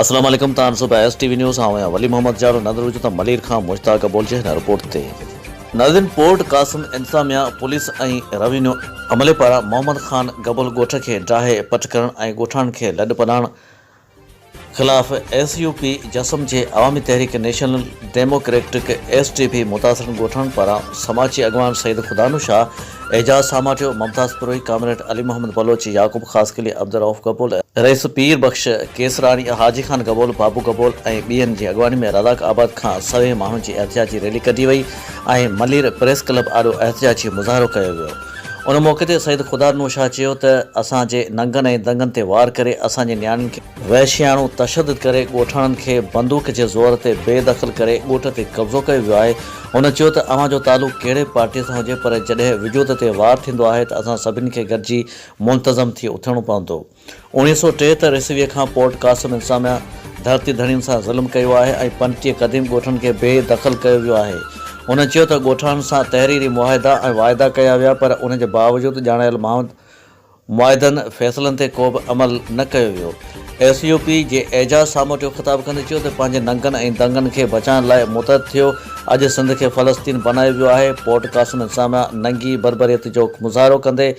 السلام عليڪم تان ڏسو پيا ايس ٽي وي نيوز آئون آهيان ولي محمد جاڙو نظر وجهون ٿا ملير کان مشتاق ابول جي هن رپورٽ تي. ناظرين پورٽ قاسم انتظاميا پوليس ۽ روينيو عملي پاران محمد خان گبول ڳوٺ کي ڊاهي پٽ ڪرڻ ۽ ڳوٺاڻن کي لڏ پلاڻ خلاف ايس يو پي جسم جي Awami Tehreek national democratic S T P متاثرن ڳوٺاڻن پاران سماجي اڳواڻ سيد خدانو شاهه، اعجاز ساماٽيو، ممتاز پروهي، ڪامريڊ علي محمد بلوچ، يعقوب خاصخيلي، عبدالرئوف گبول، رئيس پير بخش ڪيسراڻي، حاجي خان گبول، بابو گبول ۽ ٻين جي اڳواڻي ۾ رزاق آباد کان سوين ماڻهن جي احتجاجي ريلي ڪڍي وئي ۽ ملير پريس ڪلب آڏو احتجاجي مظاهرو ڪيو ويو. ان موقعي تي سيد خدا ڏنو شاهه چيو ته اسان جي ننگن ۽ دنگن تي وار ڪري اسان جي نياڻين کي وحشياڻو تشدد ڪري ڳوٺاڻن کي بندوق جي زور تي بي دخل ڪري ڳوٺ تي قبضو ڪيو ويو آهي. هن چيو ته اوهان جو تعلق ڪهڙي به پارٽي سان هجي پر جڏهن وجود تي وار ٿيندو آهي ته اسان سڀني کي گڏجي منتظم ٿي اٿڻو پوندو. 1973 عيسويء کان پورٽ قاسم انتظاميا ڌرتي ڌڻين سان ظلم ڪيو آهي ۽ 35 قديم ڳوٺن کي بي دخل ڪيو ويو آهي. هن چيو ته ڳوٺاڻن سان تحريري معاهدا ۽ واعدا ڪيا ويا پر ان جي باوجود ڄاڻايل معاهدن فيصلن تي ڪو به عمل نه ڪيو ويو. ايس يو پي جي اعجاز ساموٽيو خطاب ڪندي چيو ته پنهنجي ننگن ۽ دنگن کي بچائڻ لاء متحد ٿيو، اڄ سنڌ کي فلسطين بنايو ويو آهي، پورٽ قاسم انتظاميا ننگي بربريت جو مظاهرو ڪندي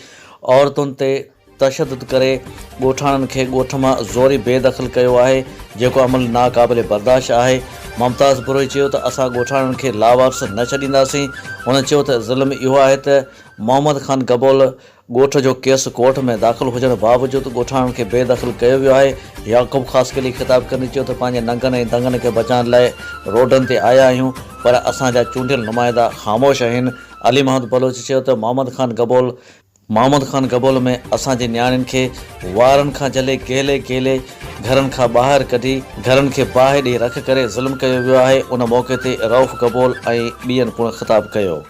عورتن تي تشدد ڪري ڳوٺاڻن کي ڳوٺ مان زوري بي دخل ڪيو آهي، جيڪو عمل ناقابل برداشت آهي. ممتاز بروهي چيو ته اسان ڳوٺاڻن کي لاوارث نه ڇڏينداسين. هن چيو ته ظلم اهو آهي ته محمد خان گبول ڳوٺ جو ڪيس ڪورٽ ۾ داخل هجڻ باوجود ڳوٺاڻن کي بي دخل ڪيو ويو آهي، يعقوب خاصخيلي خطاب ڪندي چيو ته پنهنجي ننگن ۽ دنگن کي بچائڻ لاء روڊن تي آيا آهيون پر اسان جا چونڊيل نمائندا خاموش آهن، علي محمد بلوچ چيو ته محمد خان گبول، محمد خان گبول ۾ اسان جي نياڻين کي وارن کان جهلي گهلي گهلي گهرن کان ٻاهر ڪڍي گهرن کي باهه ڏئي رک ڪري ظلم ڪيو ويو آهي، ان موقعي تي رئوف گبول ۽ ٻين پڻ خطاب ڪيو.